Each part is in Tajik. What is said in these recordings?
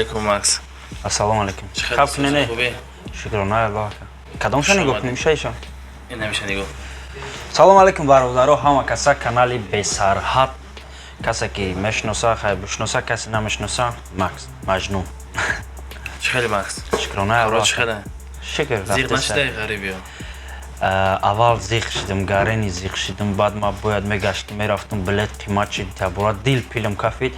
Алейкум, Макс. Ассалому алейкум. Чӣ хел? Хаб кунене? Хубе? Шукрона Аллоҳ. Кадомша нигоҳ кунем, шайша? Ин ҳамеша нигоҳ. Салом алейкум, бародаро, ҳама каса, канали Бесарҳад. Касе ки мешиноса, хайр бишиноса, касе намешиноса, Макс, Маҷнун. Чӣ хели, Макс? Шукрона Коро Аллоҳ. чӣ хеле? Шукр. Зиқ рафтеса. нашидаи ғарибиё? Аввал зиқ шидам, гарени зиқ шидам, баъд ма бояд мегаштам, мерафтам, билет қимат шид, табора дил пилам кафид.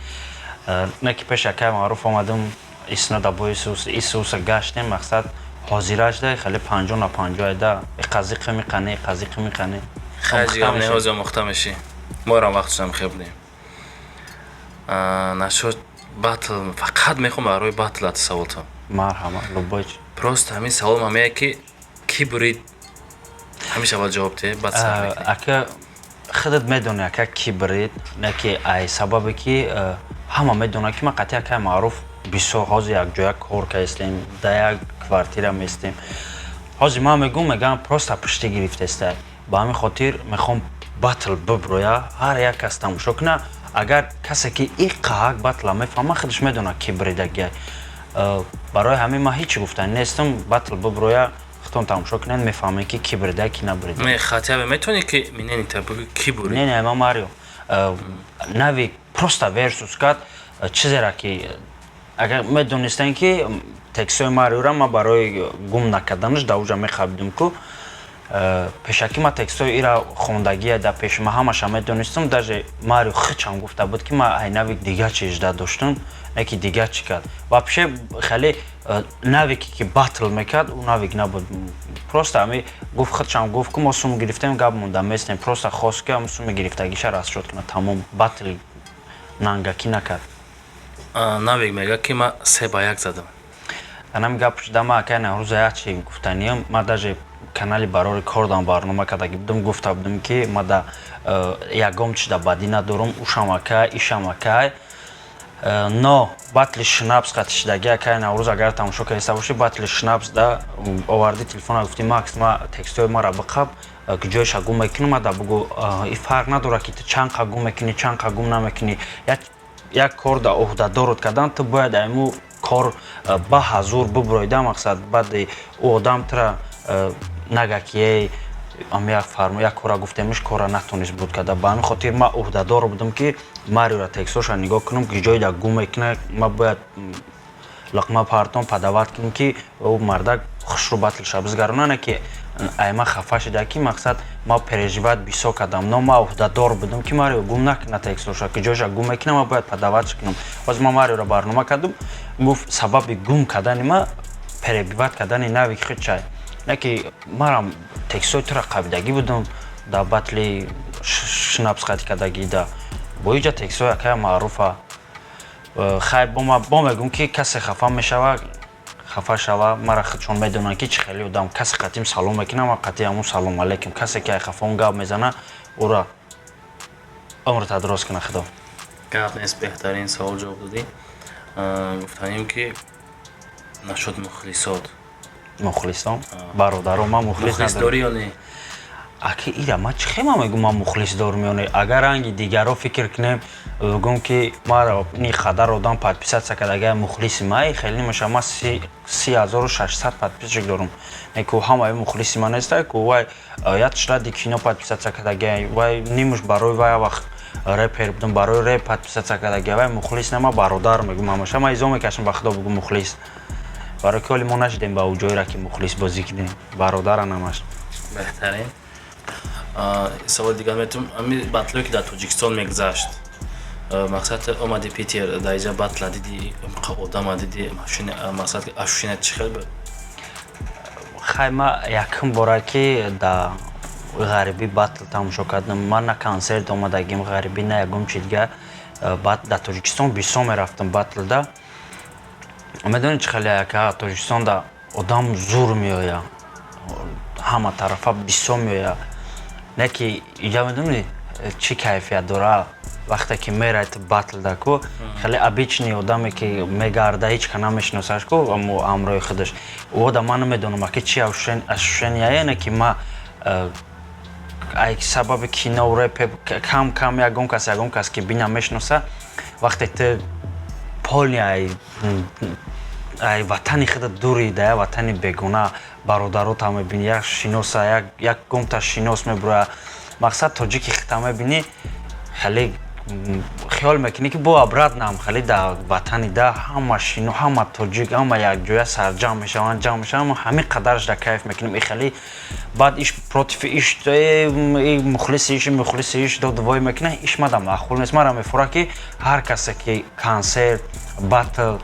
Не ки пеш акай Маъруф омадам, иснода бо Исус, Исуса гаштем, мақсад ҳозира шуда, хеле 50 на 50 айда, иқа зиқи миқане, иқа зиқи миқане. Хайр, ҷигар, не, ҳозир омӯхта мешӣ. Моро вақтшам хел будем. Нашуд батл, фақат мехоҳам барои батлат саволтам. Марҳама, любой чи. Просто ҳамин савол ман меяд, ки кӣ бурид? Ҳамеша аввал ҷавоб диҳ, баъд сар мекунем. Ака, худат медонӣ, ака, ки бурид, не ки ай сабабе ки ҳама медонад, ки ман қатъи акай Маъруф бисёр ҳозир якҷоя кор кардастем, дар як квартира местем. Ҳозир ман мегӯм, мегӯям, просто пуштӣ гирифтеста. Ба ҳамин хотир мехоҳам батл биброя, ҳар як кас тамошо куна. Агар касе ки иқаак батла мефаҳма, худаш медонад, ки буридагиай. Барои ҳамин ман ҳеҷ гуфтани нестам, батл биброя, худтон тамошо кунед, мефаҳмед, ки ки бурида, ки набурида. Не, хотя бы метавонӣ ки миненита бигӯ, кӣ бурид? Не, ман Марио. Нави просто версус кард, чизеро ки агар медонистем, ки текстҳои Мариора ман барои гум накарданаш дар уҷа мехабидум ку. Пешакӣ ман текстҳои ира хондагия дар пеши ман ҳамаша медонистам, даже Марио хичам гуфта буд, ки ман ай Навик дигар чи жда доштам, не ки дигар чӣ кард. Вообще хеле Навике ки батл мекард, ӯ Навик набуд. Просто ҳами гуфт, худшам гуфт, ки мо сум гирифтем, гап монда местем, просто хост, ки ҳам суми гирифтагиша расчёт кунад, тамом, батл нангакӣ накард. Навик мегӯяд, ки ман 3-1 задам. Анам гап шуда, ман акай Наврӯза як чи гуфтаниям, ман даже канали Барори кордам барнома кардаги будам, гуфта будам, ки ма да ягом чи да бадӣ надорам, ушам акай, ишам акай. Но батли Шнапс қатишидаги, акай Наврӯз, агар тамошо карда бошӣ, батли Шнапс да оварди телефона, гуфти: «Макс, ма текстҳои мара биқаб, ҷоиша гум мекунам, ма да бугу». И фарқ надорад, ки ту чанд қа гум мекунӣ, чанд қа гум намекунӣ, як кор да ӯҳдадорот кардан, ту бояд айму кор ба ҳазур буброида, мақсад баъди ӯ одам тура нага, ки эй, ам як фармо, як кора гуфтемиш, кора натонист буд карда. Ба ҳамин хотир ман ӯҳдадор будам, ки Мариора текстҳоша нигоҳ кунам, ки ҷойда гум мекуна, ман бояд луқма партом, подавать кунам, ки ӯ мардак хушрӯ батлша бизгарона, не ки ай ман хафа шуда, ки мақсад ман переживать бисёр кардам, но ман ӯҳдадор будам, ки Марио гум накуна текстҳоша, ки ҷойша гум мекуна, ман бояд подавать кунам. Боз ман Мариоро барнома кардам, гуфт, сабаби гум кардани ма перебивать кардани Навик хичай, не ки марам текстҳои тура қабидагӣ будам дар батли Шнапс қатӣ кардагӣ, да бо иҷа текстҳои акая Маъруфа. Хай, бо мегӯм, ки касе хафа мешава, хафа шава, мара худшон медонанд, ки чӣ хеле одам. Касе қатим салом мекунам, ман қатъи ҳамун салом алейкум. Касе ки ай хафаон гап мезана, ӯра умрта дуроз куна Худо. Гап нест, беҳтарин савол ҷавоб додӣ. Гуфтанем, ки нашуд мухлисот? Мухлисон, бародаро, ман мухлис Мухлис дорӣ ё не? Аки, ира ман чӣ хема мегӯм, ман мухлис дорум ё не? Агар ранги дигарро фикр кунем, гӯм, ки мара ни қадар одам подписаться карда, мухлиси ман хеле намешавад. Ман 30 600 подписчик дорум, ку ҳамаи мухлиси ман неста, ку вай як шради кино подписаться кардаги, вай нимуш барои вай вақт репер будам, барои реп подписаться кардаги, вай мухлис не, ман бародар мегӯм ҳамаша. Ман изо мекашам ба Худо, бугӯ мухлис, барои ки ҳоли мо нашидем ба ӯ ҷойра, ки мухлис бозӣ кунем, бародаран ҳамаш. Беҳтарин. Саволи дигар метавонам, ҳамин батлое, ки дар Тоҷикистон мегузашт, мақсад омади Питер, дар иҷа батла диди, одама диди, мақсад ощущение чӣ хел буд? Хай, ма якум бора, ки дар ғарибӣ батл тамошо кардам. Ман на консерт омадагим ғарибӣ, на ягон чи дигар. Баъд дар Тоҷикистон бисёр мерафтам батлда. Медонед, чӣ хеле, яка, Тоҷикистонда одам зур меояд, ҳама тарафа бисёр меояд, не ки иҷа медонӣ, чӣ кайфият дора, вақте ки меравед батлда ку, хеле обычный одаме, ки мегарда, ҳеҷ ка намешиносаш ку, ҳамроҳи худаш ӯ одам. Ман намедонам, аки, чи ощущение, не ки ма ай сабаби кино, реп, кам кам ягон кас ки бина, мешиноса. Вақте ту Полный ай ватани худа дури, да як ватани бегона бародарота мебинӣ, як шиноса, як гумта шинос мебуроя. Мақсад, тоҷики хита мебинӣ, хеле хиёл мекунӣ, ки бо обратно ам хеле да ватани да ҳама шино, ҳама тоҷик, ҳама якҷоя сарҷамъ мешаванд, ҷамъ мешаванд. Ҳамин қадараш да кайф мекунем. И хеле баъд иш против иш, мухлиси иш, мухлиси иш додвой мекунад. Иш мада маъқул нест. Мара мефура, ки ҳар касе ки консерт, батл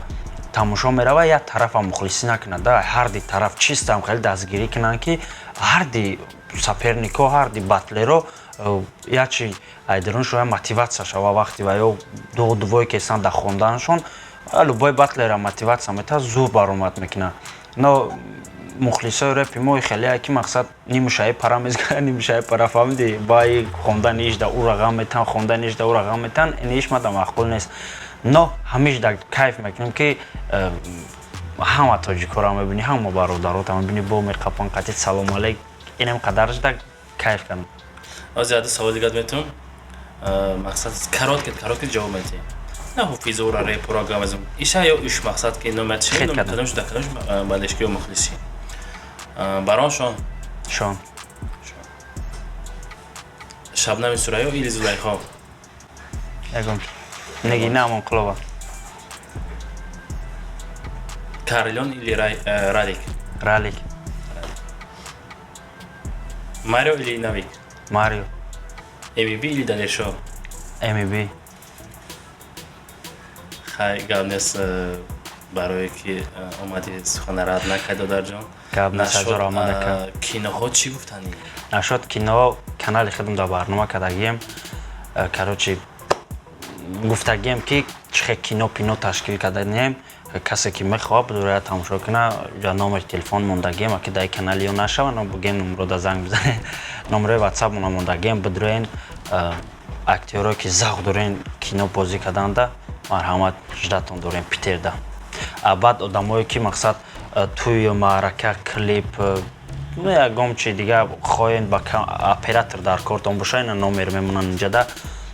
тамошо мерава, як тарафа мухлисӣ накунад да, ҳарди тараф чистам хеле дастгирӣ кунанд, ки ҳарди сопернико, ҳарди батлеро ячи айдаруншон мотивация шава. Вақти ва ё дувой кесан дар хонданашон, любой батлера мотивация метавад, зур баромад мекунад. Но мухлисои репи мо хеле, ки мақсад, нимушаи пара мезгара, нимушаи пара, фаҳмиди, баи хондани иш да ура ғам метан, хондани иш да ура ғам метан. Ин иш мада маъқул нест. Но ҳамиш да кайф мекунем, ки ҳама тоҷикҳоро мебинӣ, ҳама бародарота мебинӣ, бо меқапан қатид, салом алейк. Инам қадараш да кайф кардам. Ҳозир яду савол дигар метавон. Мақсад, короткий, короткий ҷавоб медиҳем. На ҳофизора, репора гавазм. Иша ё иш, мақсад, ки номат чи, кадомш да кадомш болельщики ё мухлисӣ? Барон, Шон? Шон. Шабнами Сурайё или Зулайхо? Ягон Нигина Амонқулова. Карелон или Ралик? Ралик. Марио или Навик? Марио. МБ или Далершо? МБ. Хай, гап нест, барое ки омадӣ, сухана рад накард, додарҷон. Гап нест, ҳазор омада кард. Киноҳо чӣ гуфтанӣ? Нашод кино, канали худам дар барнома кардагием. Короче, гуфтагием, ки чихе кино пино ташкил карданем. Касе ки мехоҳад, бидурая тамошо куна. Ҷа номери телефон мондагием, аки дар канали ё нашава, но бугем, номрода занг бизанед. Номерои ватсапмона мондагием, бидуроен. Актёрое ки завқ дорен кино бозӣ карданда, марҳамат, ждатон дорем Питерда. Баъд одамое ки, мақсад, тӯй, маърака, клип, ягон чи дига хоҳед, ба оператор дар кортон боша, ина номер мемонанд инҷада,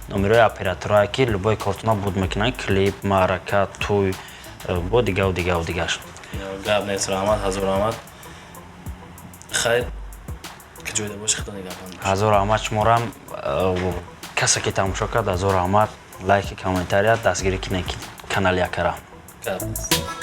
номерои операторое ки любой кортона буд мекунанд: клип, маърака, тӯй, бо дигаву дигаву дигаш. Гап нест, раҳмат, ҳазор раҳмат. Хайр, ки ҷойда боши, худо нигаҳбон. Ҳазор раҳмат шуморам. Касе ки тамошо кард, ҳазор раҳмат. Лайки, комментария, дастгирӣ кинед канали якара. Гап нест.